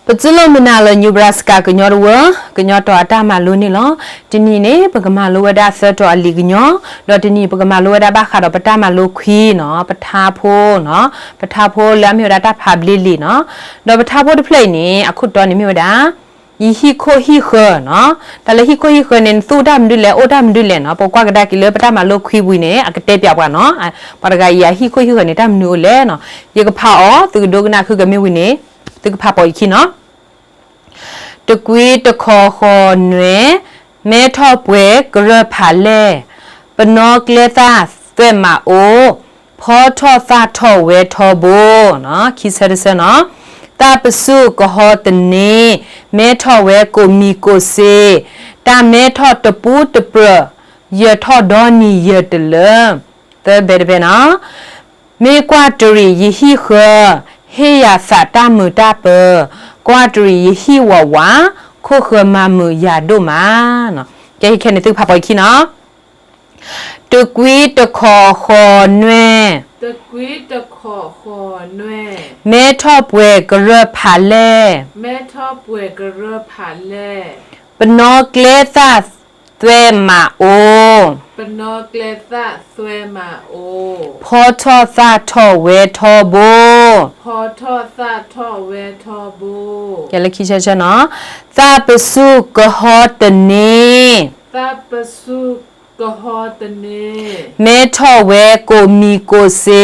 ပတူၢ်လိာ်မုာ်နၤလၢ Nebraska ကညီတဝၢ ကညီတီၤအတၢ်မၤလိန့ၣ်လီၤ. တနံၤန့ၣ် ပကမၤလိဝဲဒၣ်သၢတီၤအလံာ်ကညီ, ဒီးတနံၤပကမၤလိဝဲဒၣ်ဘၣ်ဃးဒီးပတၢ်မၤလိခွံနီၤ, ပထါဖိနီၤ, ပထါဖိလၢအမ့ၢ်ဝဲဒၣ်တၢ်ဖးဘျ့လံာ်နီၤ, ဒီးပထါဖိတဖျၢၣ်အံၤန့ၣ် အခိၣ်တီန့ၣ်မ့ၢ်ဝဲဒၣ် ယဟံၣ်ခိၣ်ဟံၣ်ဃၢၤနီၤ. တၢ်လၢဟံၣ်ခိၣ်ဟံၣ်ဃၢၤန့ၣ် နသူၣ်တၢ်မနုၤလဲၣ် အိၣ်တၢ်မနုၤလဲၣ်နီၤ, ပကွၢ်ကဒါက့ၤလၢပတၢ်မၤလိခွံဝံၤန့ၣ် အကတဲပၠးပှၤနီၤ, ပှၤတဂၤအံၤအဟံၣ်ခိၣ်ဟံၣ်ဃၢၤန့ၣ် တၢ်မနုၤအိၣ်လဲၣ်နီၤ. ယကဖးအီၤ သုကဒိကနၣ်ခုကမ့ၢ်ဝံၤန့ၣ် သုကဖးပိာ်ယခံနီၤ. တကွံတခီၣ်ဃီၣ်နွဲၣ်, မဲထီၣ်ပှဲၤကရၢၢ်ဖးလဲၢ်, ပနီၣ်ကျဲသၣ်သွဲၣ်မးအိၣ်, ဖီထီၣ်သၣ်ထီၣ်ဝဲထီဘိ, ခံဆၢတဆၢနီၤ. သးပစူၢ်ကဟီတန့ၢ်, မဲထီၣ်ဝဲကိးမံၤကိးစ့, တၢ်မဲထီၣ်တပူတပြၢၢ်, ယၢၢ်ထီၣ်ဒီနံၤယၢၢ်တလၢာ်. သၢဘဲတဘဲနီၤ. မ့ၢ်ကွၢ်တရံးယဟံၣ်ဃၢၤ, ဟ့ၣ်ယၤသးတၢ်မုာ်တၢ်ပၢၤ, ကွၢ်တရံးယဟံၣ်ဝးဝး, ခိၣ်ဃၢၤမၤမုာ်ယၤဒိၣ်မး. ကဲ ခဲန့ၣ်သုကဖးပိာ်ယခံနီၤ. တကွံတခီၣ်ဃီၣ်နွဲၣ်, မဲထီၣ်ပှဲၤကရၢၢ်ဖးလဲၢ်, ပနီၣ်ကျဲသၣ်သွဲၣ်မးအိၣ်, ဖီထီၣ်သၣ်ထီၣ်ဝဲထီဘိ. ကဲလၢခံဆၢဆၢနီၤ. သးပစူၢ်ကဟီတန့ၢ်, မဲထီၣ်ဝဲကိးမံၤကိးစ့,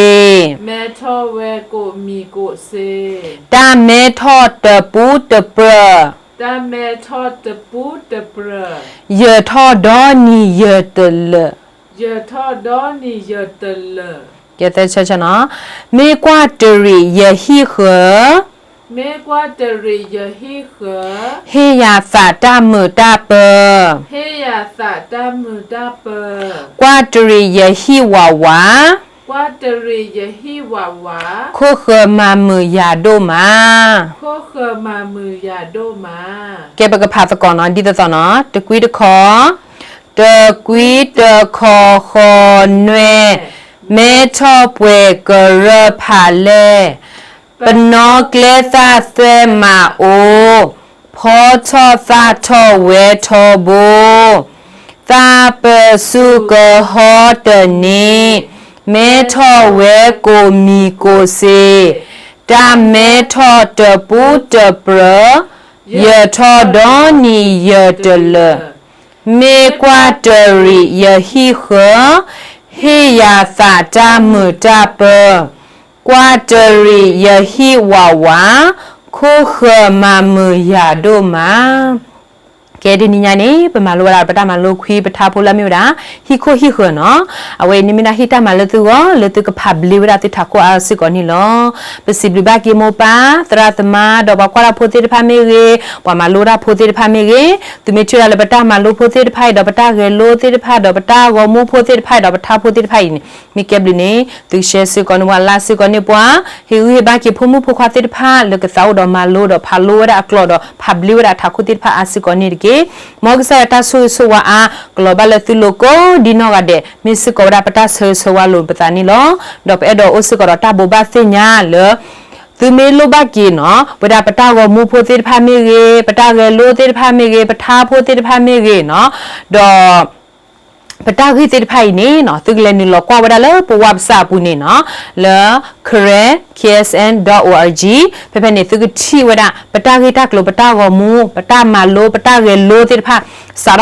တၢ်မဲထီၣ်တပူတပြၢၢ်, ယၢၢ်ထီၣ်ဒီနံၤယၢၢ်တလၢာ်. ကဲသၢဆၢဆၢနီၤ. မ့ၢ်ကွၢ်တရံးယဟံၣ်ဃၢၤ, ဟ့ၣ်ယၤသးတၢ်မုာ်တၢ်ပၢၤ, ကွၢ်တရံးယဟံၣ်ဝးဝး, ခိၣ်ဃၢၤမၤမုာ်ယၤဒိၣ်မး. ကဲ ပကဖးသကိးနီၤ ဒ်သိးသိးနီၤ တကွံတခီၣ်, တကွံတခီၣ်ဃီၣ်နွဲၣ်, မဲထီၣ်ပှဲၤကရၢၢ်ဖးလဲၢ်, ပနီၣ်ကျဲသၣ်သွဲၣ်မးအိၣ်, ဖီထီၣ်သၣ်ထီၣ်ဝဲထီဘိ, သးပစူၢ်ကဟီတန့ၢ်, မဲထီၣ်ဝဲကိးမံၤကိးစ့, တၢ်မဲထီၣ်တပူတပြၢၢ်, ယၢၢ်ထီၣ်ဒီနံၤယၢၢ်တလၢာ်. မ့ၢ်ကွၢ်တရံးယဟံၣ်ဃၢၤ, ဟ့ၣ်ယၤသးတၢ်မုာ်တၢ်ပၢၤ, ကွၢ်တရံးယဟံၣ်ဝးဝး, ခိၣ်ဃၢၤမၤမုာ်ယၤဒိၣ်မး. ကဲ တနံၤညါန့ၣ် ပမၤလိဝဲဒၣ်ပတၢ်မၤလိခွံ ပထါဖိလၢအမ့ၢ်ဝဲဒၣ် ဟံၣ်ခိၣ်ဟံၣ်ဃၢၤနီၤ. အဝဲအံၤန့ၣ်မ့ၢ်ဒၣ်ဟ့ၣ်တၢ်မၤလၢသုဂီၢ် လၢသုကဖးဘျ့ဝဲဒၣ်သုထးခိၣ်အါစ့ၢ်ကီးန့ၣ်လီၤ. ပစံးဘျုးဘၣ်က့ၤမိၢ်ပၢ် သရၣ်သမါ ဒီးပှၤကွၢ်တၢ်ဖိသ့ၣ်တဖၣ်မ့ၢ်ဂ့ၤ, ပှၤမၤလိတၢ်ဖိသ့ၣ်တဖၣ်မ့ၢ်ဂ့ၤ, သုမ့ၢ်ထံၣ်ဝဲဒၣ်လၢပတၢ်မၤလိဖိသ့ၣ်တဖၣ်အံၤ ဒီးပတၢ်ဂဲၤလိသ့ၣ်တဖၣ် ဒီးပတၢ်ဂီၤမူဖိသ့ၣ်တဖၣ်အံၤ ဒီးပထါဖိသ့ၣ်တဖၣ်အံၤန့ၣ် မ့ၢ်ကဲဘျုးန့ၣ် သုကshareစ့ၢ်ကီးန့ၢ်ပှၤ likeစ့ၢ်ကီးန့ၢ်ပှၤ, ဟ့ၣ်ဂံၢ်ဟ့ၣ်ဘါက့ၤဖိမုၣ်ဖိခွါသ့ၣ်တဖၣ် လၢကသးအိၣ်ဒီးမၤလိဒီးဖးလိဝဲဒၣ်အကျိာ်ဒီး ဖးဘျ့ဝဲဒၣ်အထးခိၣ်သ့ၣ်တဖၣ်အါစ့ၢ်ကီးန့ၣ်တက့ၢ်. မ်ကစၢ်ယွၤတၢ်ဆိၣ်ဂ့ၤဆိၣ်ဝါအါ ကလီၤဘၣ်လၢသုလိၤကိးဒ်နီၢ်ဂၤဒဲး မ့ၢ်စ့ၢ်ကီးဝဲဒၣ်ပတၢ်ဆၢဂ့ၤဆၢဝါလိာ်ပသးန့ၣ်လီၤ. ဒီးပအဲၣ်ဒိးအိၣ်စ့ၢ်ကီးဒီးတၢ်ဘိးဘၣ်သ့ၣ်ညါလၢ သုမ့ၢ်လိၣ်ဘၣ်က့ၤနီၤ ဝဲဒၣ်ပတၢ်ဂီၤမူဖိသ့ၣ်တဖၣ်မ့ၢ်ဂ့ၤ, ပတၢ်ဂဲၤလိသ့ၣ်တဖၣ်မ့ၢ်ဂ့ၤ, ပထါဖိသ့ၣ်တဖၣ်မ့ၢ်ဂ့ၤနီၤ, ဒီး ပတၢ်ဂ့ၢ်သ့ၣ်တဖၣ်အံၤန့ၣ်နီၤ သုကလဲၤနုာ်လီၤကွၢ်ဝဲဒၣ်လၢပဝးပစၢ်အပူၤန့ၣ်နီၤ, လၢ Karen K S N dot O R G ဖဲဖဲန့ၣ် သုကထံၣ်ဝဲဒၣ် ပတၢ်ဂ့ၢ်တၢ်ကျိၤ ပတၢ်ဂီၤမူ ပတၢ်မၤလိ ပတၢ်ဂဲၤလိသ့ၣ်တဖၣ် စးထီၣ်